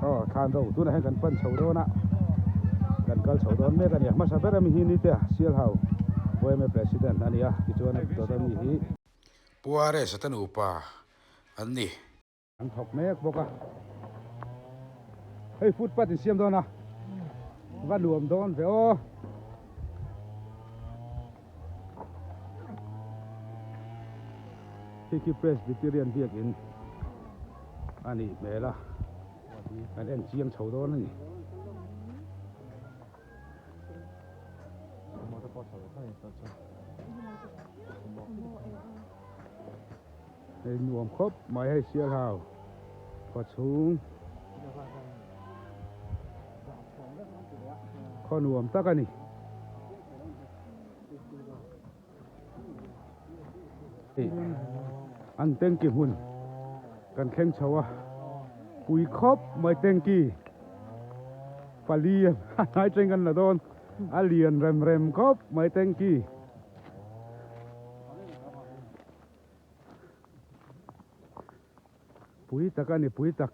Aw thlan ro tunah hian kan pan chho dawn a, kan kal chho dawn mek a ni a. Hmasa ber ami hi ni te Sialhau yma President a ni a, tichuan a dawt ami hi. Pu RS a te nupa an ni. An thawk mek bawk a, hei footpath in siam dawn a, va nuam dawn ve aw. Khi khi Presbyterian biakin a nih hmel a, kan en chiang chho dawn a ni. Hei nuam khawp mai hei Sialhau khaw chhung khaw nuam tak a ni. Hei an tanky hmun kan thleng chho a pui khawp mai tanky pali a hnai teng kan la dawn a lian rem rem khawp mai tanky. Pui tak a ni pui tak.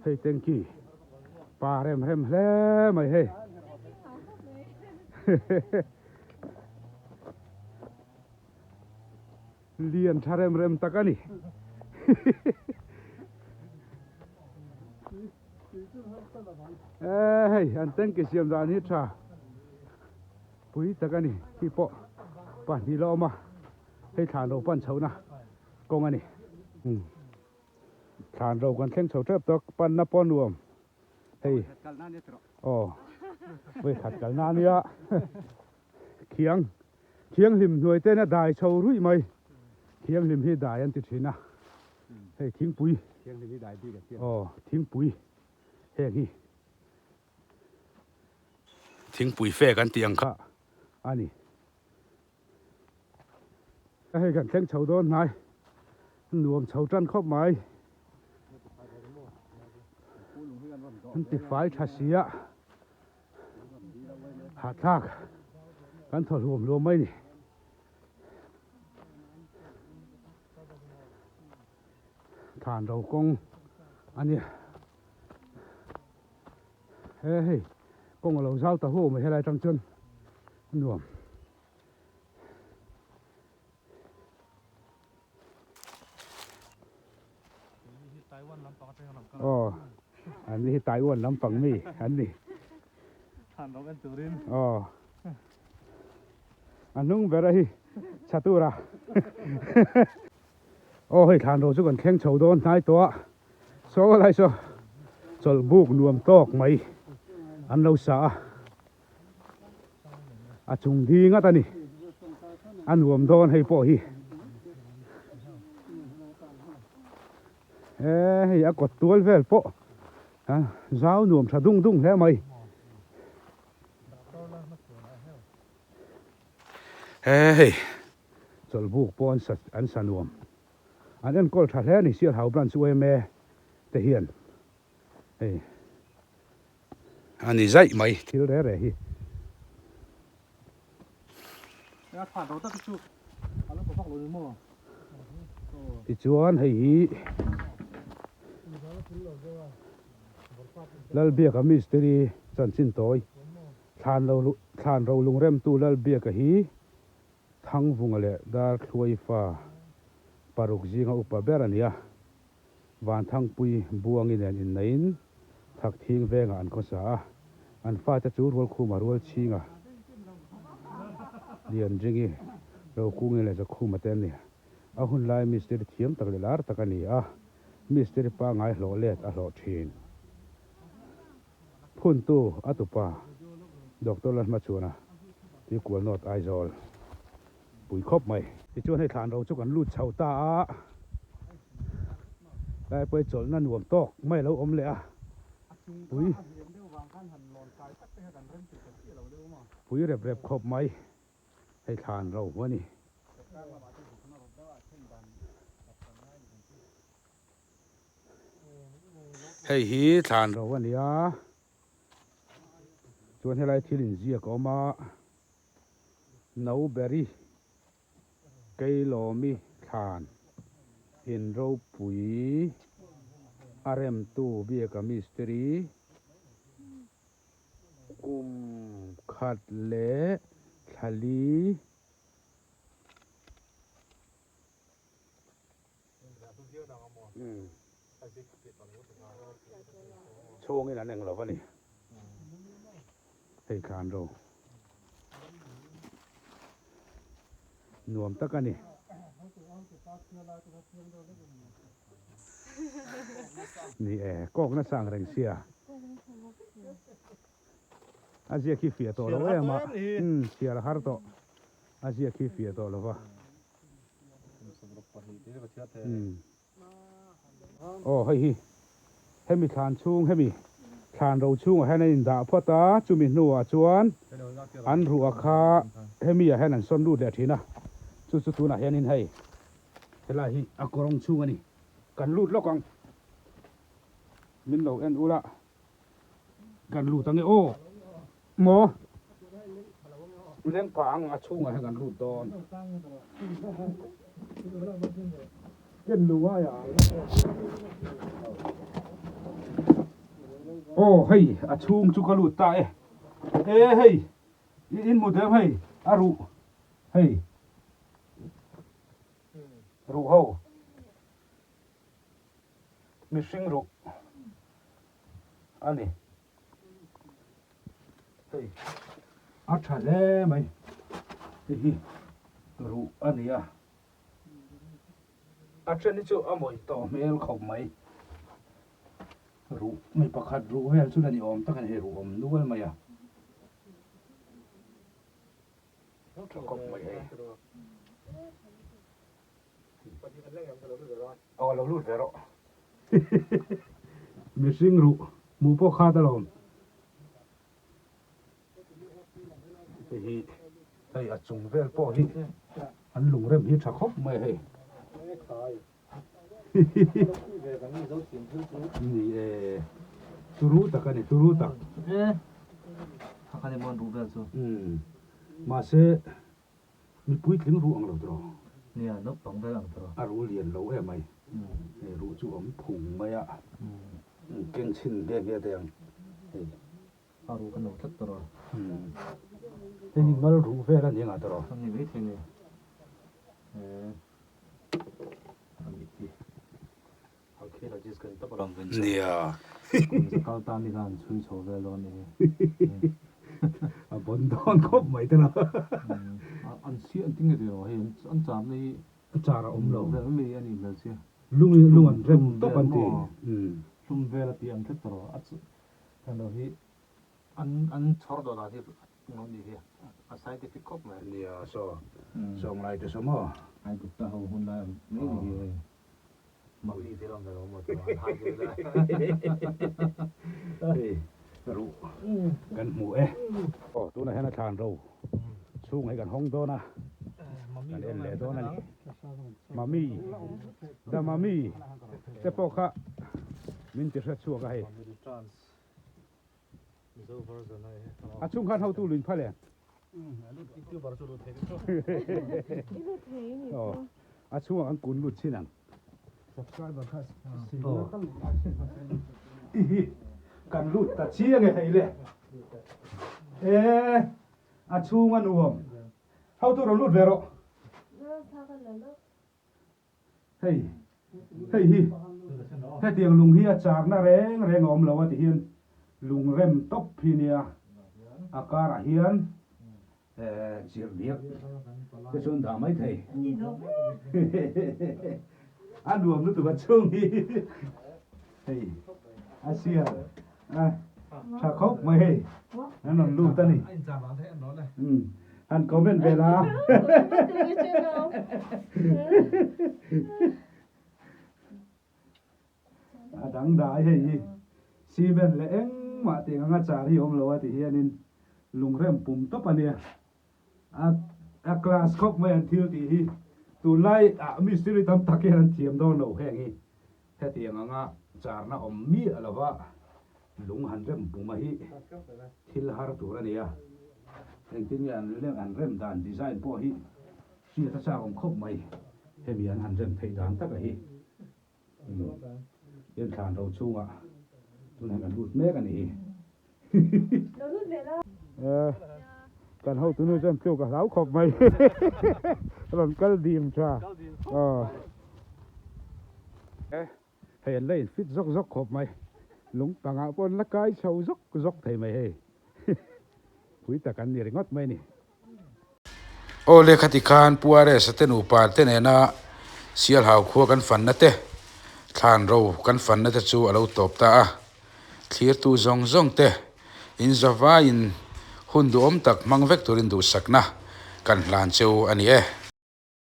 Hei tanky pa rem rem hle mai hei. Lian tha rem rem tak a ni. E hei an tanky siam dan hi tha pui tak a ni khi pawh pahnih la awm a hei thlan ro pan chhohna kawng a ni. Thlan ro kan thleng chho tep tawk panna pawh nuam hei aw vawikhat kalna a nia. Thiang thianghlim hnuai ten a dai chho ruih mai. Thianghlim hi dai an ti thin a. Hei thingpui. Thianghlim hi dai bik an ti a. Aw thingpui heng hi. Thingpui fek an tih ang kha a ni. Hei kan thleng chho dawn hnai. Nuam chho tan khawp mai. An ti fai tha si a. Hahthlak kan thaw hluam hluam mai ni. Thlan ro kawng a ni. He hei kawng a lo zau ta huau mai helai tang chuan a nuam. Aw an ni hi Taiwan lampang mi an ni. Aw a hnung ber a hi Chatura. Aw hei thlan ro chu kan thleng chho dawn hnai tawh a saw lai saw chawlh buk nuam tawk mai an lo sa a. A chung di ngat a ni. A nuam dawn hei pawh hi. E hei a kawt tual vel pawh a zau nuam tha dung dung hle mai. E hei chawlhbuk pawh an sa an sa nuam. An enkawl tha hle a ni Sialhau branch yma te hian hei. A ni zaih mai. Thil re re hi. Tichuan hei hi Lalbiaka mistiri chanchin tawi thlan lo thlan ro lungremtu Lalbiaka hi Thangvunga leh Darthluaifa paruk zinga upa ber a ni a. Vanthangpui Buangi nen inneiin Thakthing vengah an khawsa a, an fate chu Rualkhuma Rualchhinga, Lianringi, Rokungi leh Zakhuma te an ni. A hun lai mistiri thiam tak leh lar tak a ni a, mistiri pangngai hlawh let a hlawh thin. Phuntu a tupa Doctor Lalhmachhuana Tuikual North Aizawl pui khawp mai. Tichuan hei thlan ro chu kan lut chho ta a, lai pawh hi chawlhna nuam tawk mai a lo awm leh a, pui pui rep rep khawp mai hei thlan ro a ni. Hei hi thlan ro a ni a. Chuan helai thil inziak a awm a, Noberi Keilawmi thlan in ropui a remtu biaka mistiri kum khat leh thla li. Chhungin an eng lo a ni. Hei thlan ro nuam tak a ni. Ni e, kawk nasa ang reng sia. A ziak hi fiah tawh lo em a, chhiar a har tawh. A ziak hi fiah tawh lo va. Aw hei hi hemi thlan chhung hemi thlan ro chhungah hian an indah phawt a, chumi hnuah chuan an ruah kha hemi ah hian an sawn lut leh thin a, chu chu tunah hianin hei helai hi a kawrawng chhung a ni, kan lut lawk ang min lo en ula kan lut ange aw maw leng pah ang a chhungah hian kan lut dawn ken lu ai ah aw hei a chhung chu ka lut ta e e hei i in hmu deuh hei a ruh hei ruh ho. Mihring ruh a ni. Hei a tha hle mai. Hei hi ruh a ni a. A then hi chu a mawih tawh hmel khawp mai. Ruh mi pakhat ruh vel chu la ni awm tak a ni. Hei ruh awm nual mai a. Tha khawp mai hei. Aw lo lut ve rawh. Mihring ruh hmuh pawh khat alawm. Hei hi hei a chung vel pawh hi an lungrem hi tha khawp mai a hei. Ni e turu tak a ni turu tak. Mahse Mi puitling ruh ang lo tawh. Nia, naupang vel ang tawh. A ruh lian lo em mai. Hei ruh chu awm phung mai a. Keng chhin nghe nghe teh ang. Hei. A ruh kan lo tlat tawh rawh. Hei hi ngal ruh vel a ni ngah tawh rawh. A ni mai thei ni. A ni hi. Archaeologist kan tawp alawm vun chu. Nia. Kum za kal tan ni khan an chhui chho vel dawn nih hi. A bon dawn khawp mai te lo. An si an ting rio hei an char na hi. A char a awm lo. Vel mi a nih hmel sia. Lung lung an rem tawp an ti. Hlum vel a tih ang tlat tawh a chu lo hi an an chhawr dawh dan hi ngawt nih hi a scientific khawp mai. Nia saw sawnglai te saw maw. Aigupta ho hun lai ang mai nih hi hei. Mami te rawng ka lo maw tawh an hai deuh lai. Hei ruh kan hmu e. Aw tunah hian a thlan ro chhung hi kan hawng dawn a, kan en leh dawn a ni. Mami the mami te pawh kha min ti hre chhuak a hei. A chhung khan hotu luin phal em? Aw, a chhungah kan kun lut chin ang. Ihi, kan lut ta chiang e hei le. E, a chhung a nuam. Hotu rawn lut ve rawh. Hei, hei hi, hetiang lung hi a charna reng reng a awm lo a ti hian lung rem tawp hi nia, a karah hian chirhdiak te chuan dah mai thei. A nuam lutuk a chhung hi, hei a sial a tha khawp mai hei, an rawn lut a ni. Han comment ve la. A dang dai hei hi cement leh engmah tih anga char hi awm lo a ti hianin lungrem pum tawp a nia. A a class khawp mai an thil tih hi tunlai ah mistiri tam tak hian an thiam dawn lo heng hi hetiang anga charna awm miah lova. Lung han rem buma hi thil har tur a ni a, engtin nge an leng an rem dan design pawh hi hriat a chak awm khawp mai, hemi an han rem theih dan taka hi hian thlan ro chhungah tunah hian kan lut mek a ni hi. Kan hotunu chuan tluk a hlau khawp mai rawn kal dim tha aw. Hei an la in fit zawk zawk khawp mai. Lung pangah pawh an la kai chho zawk zawk thei mai hei. Pui tak an ni ringawt mai a ni. Aw lehkha ti khan Pu RS-a te nupa te nena Sialhau khua kan fanna te, thlan ro kan fanna te chu a lo tawp ta a. Thlirtu zawng zawng te in zavaiin hun duhawm tak hmang vek turin duhsakna kan hlan cheu a ni e.